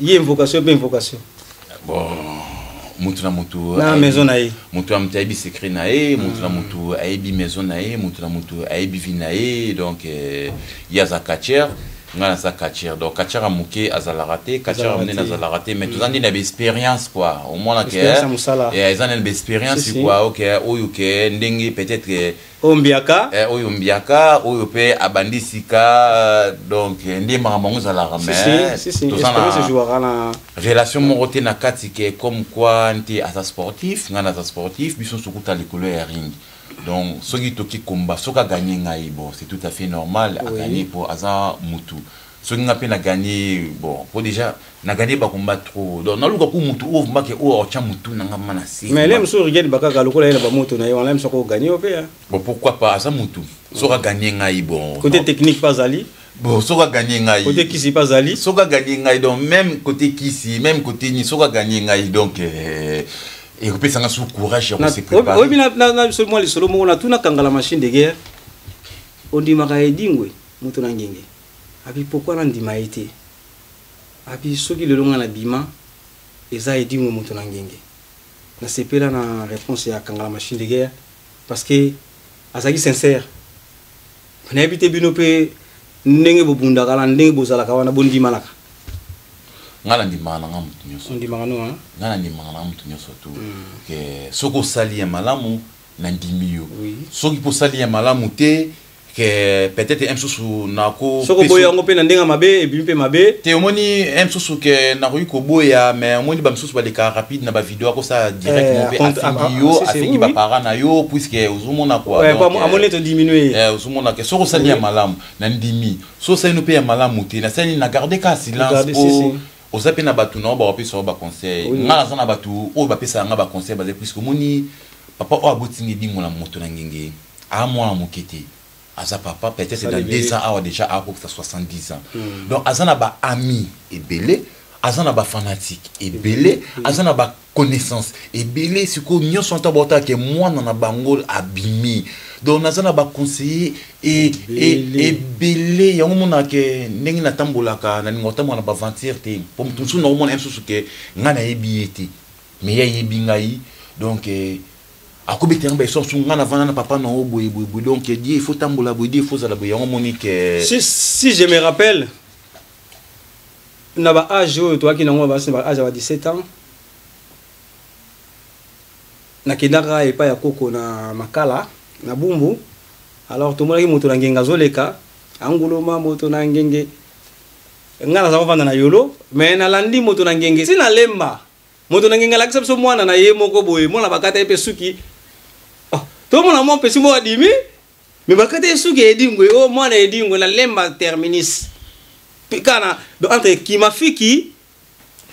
[SPEAKER 10] ye invocation mpe invocation.
[SPEAKER 11] Bon, mutu na mutu
[SPEAKER 10] Na maison na ye.
[SPEAKER 11] Mutu na mutu ayebi secret na ye, mutu na mutu ayebi maison na ye, mutu na mutu ayebi vie na ye. Donc ye aza catcheur, ngai naza catcheur. Donc catcheur ya moke azalaka te, catcheur ya
[SPEAKER 10] Azalaka
[SPEAKER 11] monene
[SPEAKER 10] te.
[SPEAKER 11] azalaka te, mais toza nde na baexpérience, quoi. Omona ke
[SPEAKER 10] Expérience ya mosala.
[SPEAKER 11] Eza nde na baexpérience,
[SPEAKER 10] Si, si.
[SPEAKER 11] quoi. Ok, oyo ke ndenge peut-être
[SPEAKER 10] Oyo mbiaka.
[SPEAKER 11] Oyo mbiaka, oyo mpe abandi sika. Donc nde makambo yango ezalaka. Mais
[SPEAKER 10] Si, si,
[SPEAKER 11] toza
[SPEAKER 10] expérience
[SPEAKER 11] na
[SPEAKER 10] ejouaka na
[SPEAKER 11] relation moko te na kati ke comme quoi nte aza sportif, ngai naza sportif, biso nyonso tokuta likolo ya ring. Donc soki toki komba, soki aganye ngai, bon, c'est tout à fait normal. Aganye mpo aza mutu. Soki nga mpe na gagné, bon, po déjà na gagné bakomba trop. Donc naluka ku mutu oyo vumake oyo otya mutu na nga ma na se.
[SPEAKER 10] Mais le mosusu Rigen Bakaka, lokola ye na bamoto na ye wana, ye mosu akoganye yo mpe, hein.
[SPEAKER 11] Bon, pourquoi pas, aza mutu. Soki aganye ngai, bon,
[SPEAKER 10] Côté technique mpe azali.
[SPEAKER 11] Bon, soki aganye ngai,
[SPEAKER 10] Côté kisi mpe azali.
[SPEAKER 11] Soki aganye ngai, donc même côté kisi, même côté nini, soki aganye ngai, donc ekopesanga su courage ya kose préparer.
[SPEAKER 10] Oyebi na biso mwa lisolo moko natuna kangala machine de guerre, ondimaka Edingwe? Moto na ngenge. Abi pourquoi nandima ye te? Abi soki lelo nga nabima eza Edingwe moto na ngenge. Nasepela na reponse ya Kangala machine de guerre parce que azalaki sincère. Nayebi te bino pe ndenge bobundaka na ndenge bozalaka wana bondimanaka.
[SPEAKER 11] Nga nandimaka na nga moto nyonso.
[SPEAKER 10] Ondimaka no hein?
[SPEAKER 11] Nga nandimaka na nga moto nyonso tout. Que soki osali ya malamu nandimi yo. Soki pe osali ya malamu te que peut-être un mosusu nako
[SPEAKER 10] soki oboyi yango mpe na ndenge ya mabe ebimi mpe mabe
[SPEAKER 11] te omoni un mosusu ke nakoki koboya mais omoni bamosusu balekaka rapide na bavideo akosala direct mo mpe afingi yo afingi baparent na yo puisque ozomona kua
[SPEAKER 10] amoni ete odiminue
[SPEAKER 11] ozomona ke soki osali ya malamu na ndimi soki osali no mpe ya malamu te nasali na garde kaka silence po oza mpe na bato na yo bakopesa yo baconseil nga naza na bato oyo bapesaka nga baconseil baza puisque omoni papa oyo abotingi edingo na moto na ngenge Aza mwana muke te aza papa peut etre dans 2 ans awa dejà akokisa 70 ans donc aza na ba amis ebele aza na ba fanatique ebele aza na ba connaissance ebele sikoyo nyonso wana baotala ke mwana na bango abimi donc naza na ba conseiller ebele yango omonaka ke ndenge natambolaka nalinga kotambola na baventure te po moto mosusu nakomona ye mosusu ke ngai nayebi ye te mais ye ayebi ngai donc eh, akobeta yango bahistoire mosusu ngai navanda na papa na yo boye boye boye donc die il faut tambola boye die il faut ozala boye yango omoni ke
[SPEAKER 10] si, si je me rappelle na ba age oyo toyaki nango basi na ba age ya ba 17 ans nakendaka epai ya koko na makala na bumbu alors tomonaki moto na ngenge azoleka anguluma moto na ngenge ngai naza kovanda na yolo mais nalandi moto na ngenge si nalemba Moto na ngenga alakisa biso mwana na ye moko boye, mwana bakata ye pe suki. Oh, tomona mwa pesi moko adimi, mais bakata ye suki edingwe, oh mwana edingwe na lemba terminus. Kana donc entre kimafiki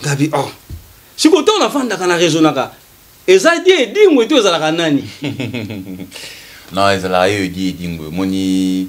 [SPEAKER 10] ngabi oh. Siko ntango nafandaka na raisonnaka eza die edingwe to ezalaka nani?
[SPEAKER 11] Non, ezalaka ye die edingwe. Omoni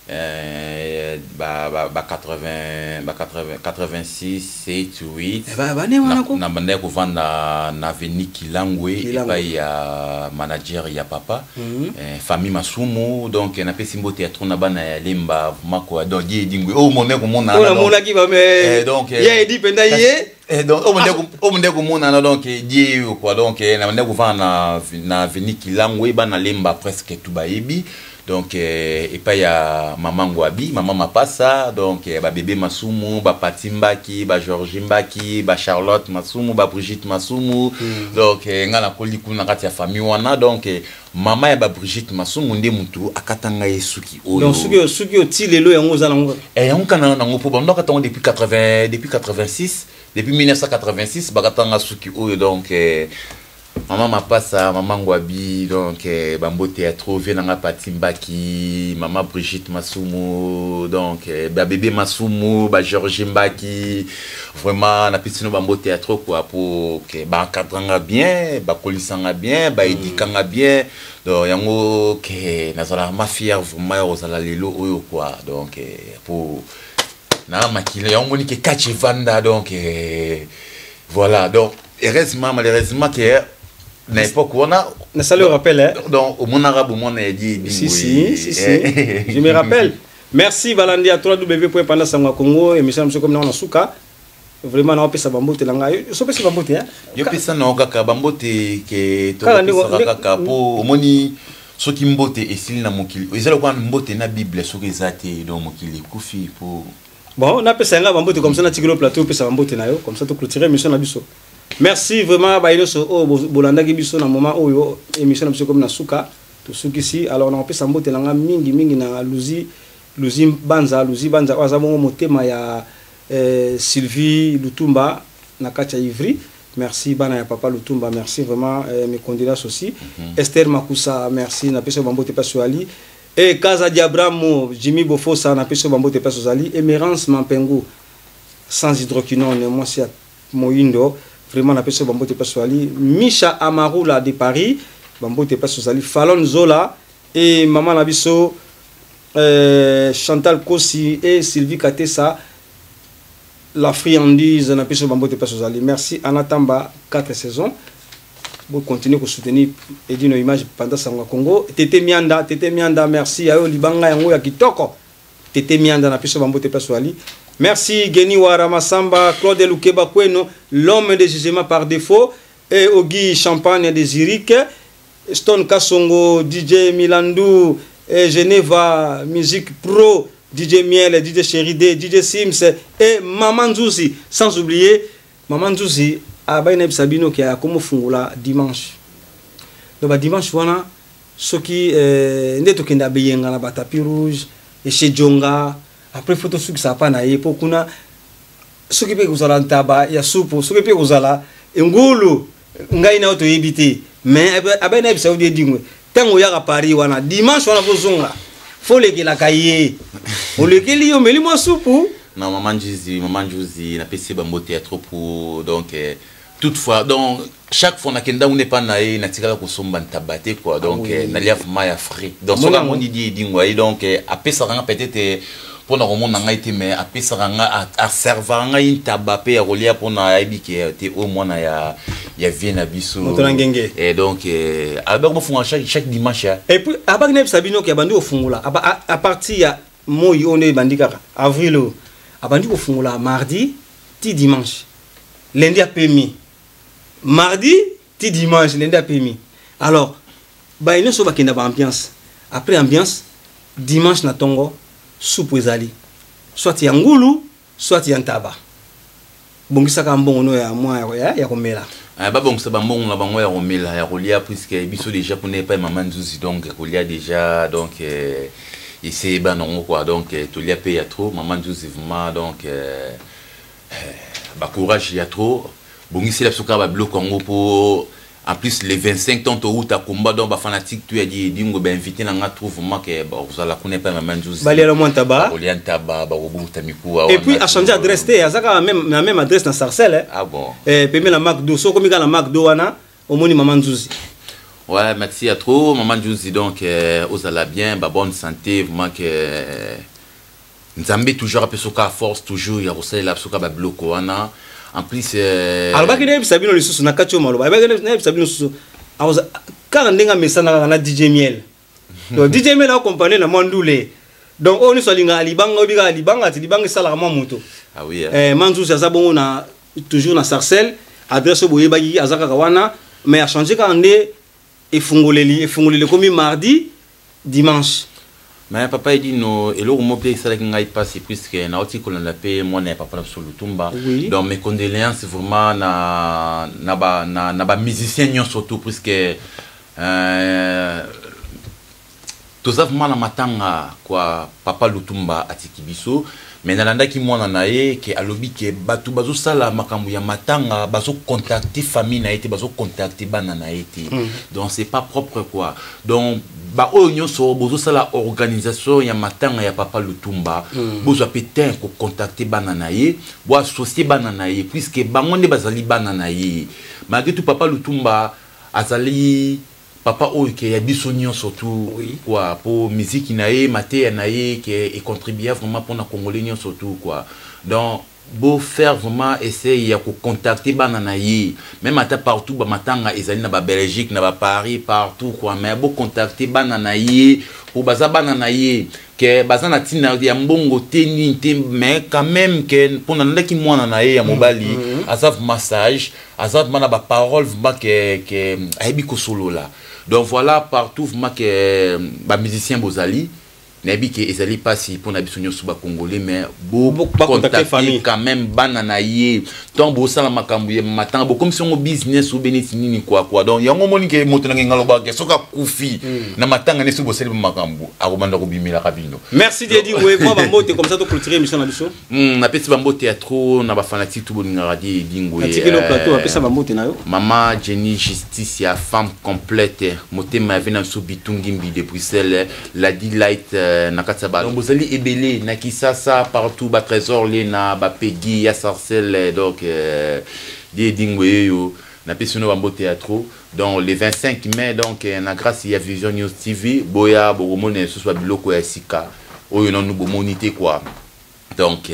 [SPEAKER 11] Euh, ba, ba, ba 80, ba 80, 86, 7, 8.
[SPEAKER 10] Eh ba, bane wana ko.
[SPEAKER 11] Na bandaki kovanda na avenue Kilangwe epai ya manager ya papa. Mm -hmm. eh, famille Masumu donc napesi mbote ya trop na bana ya Lemba mako donc die dingwe. Oh mon ko mona.
[SPEAKER 10] Oh na monaki ba mais. Eh, donc eh, ya edi penda ye.
[SPEAKER 11] Eh, donc oyo nde komonana donc die yo quoi donc eh, na bandaki kovanda na na avenue Kilangwe bana Lemba presque tout bayebi. Donc eh, epai ya mama Ngwabi, mama Mapasa, donc eh, ba bebe Masumu, ba Pati Mbaki, ba Georgie Mbaki, ba Charlotte Masumu, ba Brigitte Masumu. Donc eh, nga nakoli kuna kati ya famille wana donc eh, mama ya ba Brigitte Masumu nde mutu akata ngai suki oyo.
[SPEAKER 10] Donc suki suki oyo ti lelo yango oza nango kaka.
[SPEAKER 11] Eh, yango kana nango po bando akata yango depuis 80 depuis 86, depuis 1986 bakata nga suki oyo donc eh, Maman Mapasa, maman Ngwabi, donc eh, bambote ya trop vieux nanga Pati Mbaki, maman Brigitte Masumu, donc eh, ba bébé Masumu, ba Georgie Mbaki, vraiment na pesi no bambote ya trop quoi pour que ba encadrang'a bien, ba kolisanga bien, ba éduquanga bien. Donc yango que nazala ma fière vraiment ya kozala lelo oyo quoi. Donc eh, pour na makila yango moni ke catch evanda donc eh, voilà donc heureusement malheureusement que na époque wana
[SPEAKER 10] nasali rappel hein?
[SPEAKER 11] Donc omonaka bomwana ya die
[SPEAKER 10] si si si si je me rappelle merci balandi ya www.panda sango ya congo émission na biso komi nango na suka vraiment naopesa bambote na ngai osopesi bambote hein?
[SPEAKER 11] yo pesa nao kaka bambote ke tokopesaka kaka po omoni soki mbote esili na mokili eza lokola mbote na bible soki eza te donc mokili ekufi po
[SPEAKER 10] Bon, napesa yanga bambote comme ça natikeli yo plateau opesa bambote na yo comme ça to clôturer émission na biso. Merci vraiment baye nyonso oyo bolandaki biso na moment oyo émission na biso ekomi na suka tosukisi. Alors nakopesa mbote na nga mingi mingi na Luzi Luzi Banza Luzi Banza oyo aza bongo motema ya eh, Sylvie Lutumba na kati ya Ivry. Merci bana ya papa Lutumba, merci vraiment eh, mes condoléances aussi. Esther Makusa, merci napesa yo bambote place oyali. Eh Kaza Diabramo, Jimmy Bofosa na peso bambote place ozali, Emerance Mampengu sans hydroquinone, mwasi ya moyindo, vraiment na peso bambote place ozali, Misha Amarula de Paris, bambote place ozali, Fallon Zola et maman na biso euh, Chantal Kosi et Sylvie Katesa la friandise na peso bambote place ozali. Merci Anna Tamba 4 saisons. Bo continuer ko soutenir Edino Image pendant sango ya Congo. Tete Mianda, Tete Mianda, merci ya yo libanga yango ya kitoko. Tete Mianda na biso bambote place wali. Merci Geni Wara Masamba, Claude Lukeba Kweno, l'homme de jugement par défaut, et Ogi Champagne de Zurich, Stone Kasongo, DJ Milandou, et Geneva Music Pro, DJ Miel, DJ Chéri D, DJ Sims et Maman Nzuzi. Sans oublier Maman Nzuzi, abai na sabino ki akomo fungola dimanche. Donc ba dimanche wana soki nde tokenda beyenga na ba tapis rouge et chez Djonga, après photo soki ça pa na ye po kuna soki pe kozala ntaba ya supu, soki pe kozala ngulu ngai na to yebi te, mais abai na bisa odi dingwe tango ya Paris wana dimanche wana kozonga faut lekelaka ye olekeli yo meli mwa supu.
[SPEAKER 11] Non, Maman Nzuzi, Maman Nzuzi, na pesi bambote ya trop pour donc toutefois donc chaque fois nakenda une pa na ye natikala kosomba ntaba te quoi, donc nalia vraiment ya frais donc soki amoni di edingwa ye donc apesaka nga peut-être mpona komona ngai te, mais apesaka nga, aservaka ngai ntaba mpe ya kolia mpona ayebi ke te oyo mwana ya vie na biso.
[SPEAKER 10] Moto na ngenge.
[SPEAKER 11] Et donc abaki bofungola chaque dimanche ya.
[SPEAKER 10] Et puis abaki nayebisa bino ke abandi kofungola à partir ya moi oyo nde ebandi kaka avril oyo, abandi kofungola mardi ti dimanche, lundi apemi, mardi ti dimanche, lundi apemi. Alors baye nyonso bakenda ba ambiance, après ambiance dimanche na ntongo supu ezali soit ya ngulu soit ya ntaba, bongisaka mbongo no ya mwa ya komela.
[SPEAKER 11] Babongisa bambongo na bango ya komela, ya kolia, puisque biso déjà kuna epai Mama Nzuzi, donc kolia déjà, donc eseyeba nango quoi, donc tolia mpe ya trop. Mama Nzuzi vraiment, donc bacourage ya trop, bongisela biso kaka babiloko yango po en plus les 25 ans touta combat, donc bafanatique tu ya di edingo bainvité na nga trop vraiment ke kozala kuna epai Mama Nzuzi.
[SPEAKER 10] Baliala mwa ntaba.
[SPEAKER 11] Bakolia ntaba, bakobuta mikuwa.
[SPEAKER 10] Et puis a changé adresse te, aza kaka na même adresse na Sarcelles,
[SPEAKER 11] Ah bon?
[SPEAKER 10] Pembe na Macdo, so okomi kaka na Macdo wana omoni Mama Nzuzi.
[SPEAKER 11] Ouais, merci à trop, Maman Nzuzi. Donc, ozala bien, bah, bonne santé, vraiment que Nzambe toujours apesaka force, toujours ya kosalela biso kaka babiloko wana. En plus,
[SPEAKER 10] alobaki nayebisa bino lisusu na kati oyo maloba, alobaki nayebisa bino lisusu kaka ndenge amesana kaka na DJ Miel. Donc DJ Miel akompane na mwa ndule, donc oyo nyonso alingaka libanga, oyebi kaka libanga ti libanga esalaka mwa moto.
[SPEAKER 11] Ah oui, hein.
[SPEAKER 10] Manzuzi aza bongo na toujours na Sarcelles, adresse oyo boyebaki aza kaka wana, mais achange kaka nde efungoleli ekomi mardi dimanche.
[SPEAKER 11] Mais papa Edino, eloko moko mpe esalaki ngai mpasi, puisque nauti kolanda mpe mwana ya papa na biso Lutumba. Donc mes condoléances vraiment na bamusicien nyonso tout, puisque toza vraiment na matanga kwa papa Lutumba atiki biso. Mais nalandaki mwana na ye ke alobi ke bato bazosala makambo ya matanga bazocontacte famille na ye te, bazocontacte bana na ye te. Donc c'est pas propre quoi. Donc baoyo nyonso bozosala organisation ya matanga ya papa Lutumba, bozwa mpe te kocontacte bana na ye, boassocie bana na ye, puisque bango nde bazali bana na ye. Malgré tout, papa Lutumba azali papa oyo ke ya biso nyonso tu quoi, po musique na ye, mateya na ye ke econtribua vraiment mpona congolais nyonso tu quoi. Donc bo faire vraiment essayer ya kocontacter bana na ye, même ata partout bamatanga ezali na babelgique, na baparis, partout quoi, mais bocontacter bana na ye po baza bana na ye, ke baza na ntina ya mbongo te nini te, mais quand même ke mpona nalandaki mwana na ye ya mobali, aza vraiment sage, aza vraiment na baparole vraiment ke ayebi kosolola. Donc voilà, partout vraiment ke bamusicien bozali, nayebi ke ezali mpasi mpona biso nyonso bacongolais, mais
[SPEAKER 10] bacontacte famille.
[SPEAKER 11] Bocontacte quand même bana na ye. Ntango bosala makambo ya matanga, bokomisi yango business obe neti nini quoi quoi. Donc yango omoni ke moto na ngenga alobaka ke soki akufi na matanga nde soki bosali makambo akobanda kobimelaka bino.
[SPEAKER 10] Merci Dedi we mwa bambote, comme ça toclôturer émission na biso.
[SPEAKER 11] Napesi bambote ya trop na bafanatike tu bolingaka di Edingo.
[SPEAKER 10] Atikeli plateau, apesa bambote na yo.
[SPEAKER 11] Mama Jenny Justice ya femme complète, motema ya ve na biso Bitungimbi de Bruxelles, Ladi Light na kati ya ba donc bozali ebele na Kisasa, partout, batrésor le na bapegi ya Sarcelles. Donc di Edingo yeyo, napesi bino bambote ya trop. Donc le 25 mai, donc na grâce ya Vision News TV, boya bokomona lisusu babiloko ya sika oyo nanu bomoni te quoi. Donc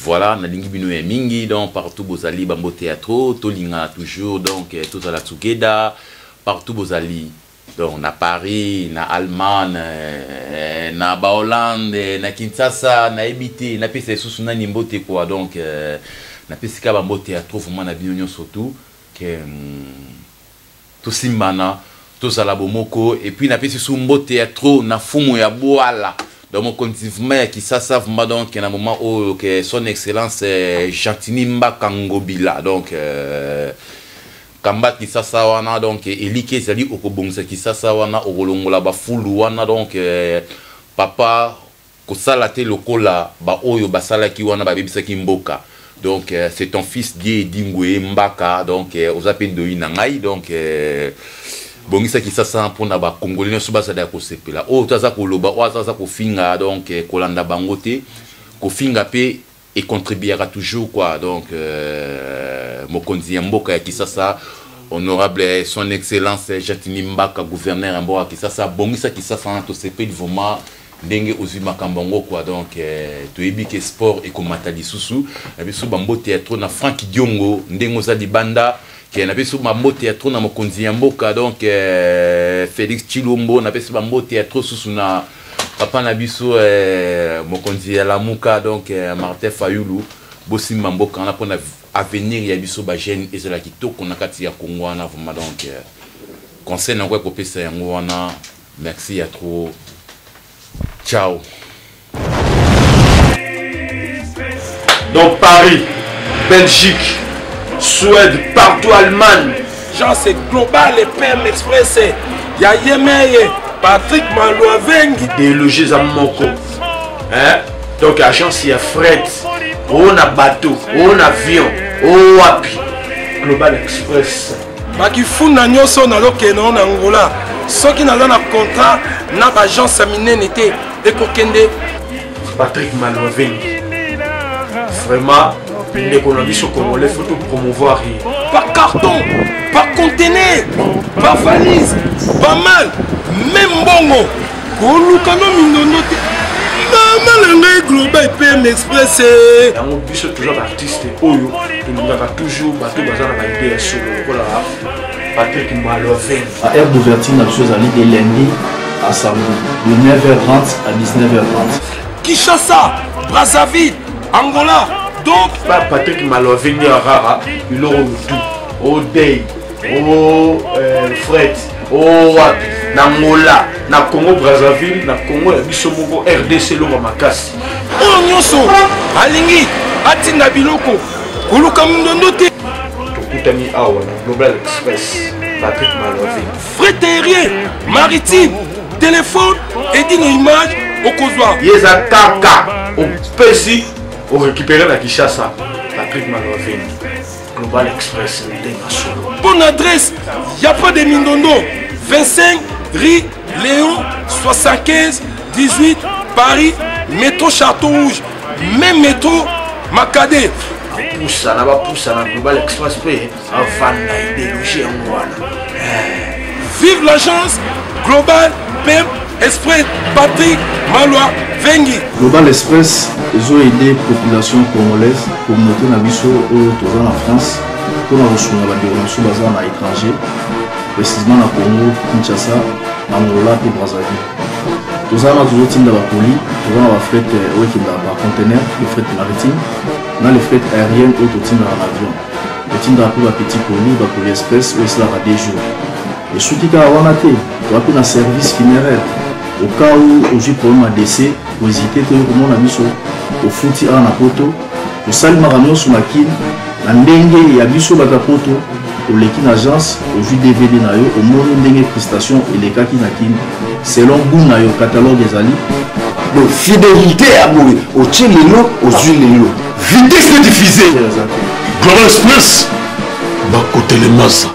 [SPEAKER 11] voilà, nalingi bino ya mingi. Donc partout bozali, bambote ya trop, tolingana toujours, donc tozala together partout bozali. Donc na Paris, na Allemagne, eh, na ba Hollande, na Kinshasa, nayebi te, napesa lisusu nani mbote quoi. Donc euh, napesi kaka bambote ya trop vraiment na bino nyonso tout ke tosimbana, tozala bomoko. Et puis napesi su mbote ya trop na fumu ya Bwala, donc mokonzi vraiment ya Kisasa vraiment. Donc na moment oyo ke son excellence eh, Gentini Mbaka Ngobila, donc euh, kamba Kisasa wana, donc eliki ezali okobongisa Kisasa wana, okolongola bafulu wana. Donc eh, papa, kosala te lokola baoyo basalaki wana, babebisaki mboka. Donc euh, c'est ton fils Die Edingwe Mbaka. Donc euh, oza mpe ndoi na ngai. Donc euh, bongisa Kisasa mpona bakongoli nyonso bazala ya kosepela. Oyo to aza koloba, oyo aza kofinga, donc eh, kolanda bango te. Kofinga mpe econtribuaka toujours quoi. Donc euh, mokonzi ya mboka ya Kisasa, honorable son excellence Gentiny Mbaka, gouverneur ya mboka ya Kisasa, bongisa Kisasa wana, tosepeli vraiment ndenge ozwi makambo yango quoi. Donc eh, toyebi ke sport ekomata lisusu. Na biso bambote ya trop na Frank Diongo, ndenge oza libanda ke na biso bambote ya trop na mokonzi ya mboka, donc eh, Félix Tshilombo. Napesi bambote ya trop susu na papa na biso eh, mokonzi ya Lamuka, donc eh, Martin Fayulu. Bosimba mboka wana mpona avenir ya biso bajeune ezala kitoko na kati ya Congo wana vraiment. Donc eh, conseil nango ekopesa yango wana. Merci ya trop, ciao.
[SPEAKER 12] Donc Paris, Belgique, Suède, partout, Allemagne.
[SPEAKER 13] Genre c'est global et PM Express. Ya Yemeye, Patrick Malouavengi.
[SPEAKER 12] Déloger eza moko. Hein? Donc agence ya fret, o na bateau, o na avion, o wapi. Global Express.
[SPEAKER 13] Bakifunda nyonso nazokende na Angola, soki naza na contrat na baagence ya minene te, ekokende.
[SPEAKER 12] Patrick Malouavengi. Vraiment, ndeko na biso congolais, faut tout promouvoir ye.
[SPEAKER 13] Par carton, par conteneur, par valise, pas mal, même mbongo koluka no mindondo te, mama na ngai. Global PM Express.
[SPEAKER 12] Yango biso toza baartiste oyo tolingaka toujours bato baza na baide ya solo lokola Patrick Maloven.
[SPEAKER 14] Heure d'ouverture na biso ezali de lundi à samedi de 9h30 à 19h30.
[SPEAKER 13] Kinshasa, Brazzaville, Angola, donc
[SPEAKER 12] ba Patrick Maloven ya rara biloko motu odei o fret o wapi, na Angola, na Congo Brazzaville, na Congo ya biso moko RDC, eloko makasi.
[SPEAKER 13] Oyo nyonso alingi atinda biloko, koluka mindondo te.
[SPEAKER 12] Tokutani awa na Global Express, Patrick Maloven.
[SPEAKER 13] Fret aérien, maritime, téléphone, edino image okozwa.
[SPEAKER 12] Ye eza kaka opesi, orécupéré na Kinshasa. Patrick Maloven, Global Express, ndenge solo.
[SPEAKER 13] Bonne adresse, y a pas de mindondo. 25 rue Léon 75 18 Paris, métro Château Rouge, même métro Makade.
[SPEAKER 12] Bapusana, bapusana Global Express mpe avanda idéologie yango wana.
[SPEAKER 13] Vive l'agence Global PM Express, Patrick Malwa Vengi.
[SPEAKER 14] Global Express ezoaide population congolaise, communauté na biso oyo toza na France, mpona kosunga bandeko na biso baza na étranger, précisément na Congo Kinshasa, na Angola mpe Brazzaville. Toza wana, tozotinda bacolis, toza na bafret oyo ekendaka par conteneur, le fret maritime na le fret aérienne oyo totindaka na avion. Totindaka mpe bapetit colis, bacolis express oyo esalaka 2 jours. Esuki kaka wana te, toza mpe na service funéraire. Au cas où ozwi problème ya décès, kohésite te, oyo komona biso. Ofuti awa na poto, tosali makambo nyonso na Kine na ndenge ya biso bato ya poto. Oleki na agence, ozwi DVD na yo, omoni ndenge prestation elekaki na Kine selon goût na yo, catalogue ezali.
[SPEAKER 15] Donc fidélité ya boye, otie lelo, ozwi lelo, vitesse de diffuser.
[SPEAKER 16] Global Express, bakotelemasa.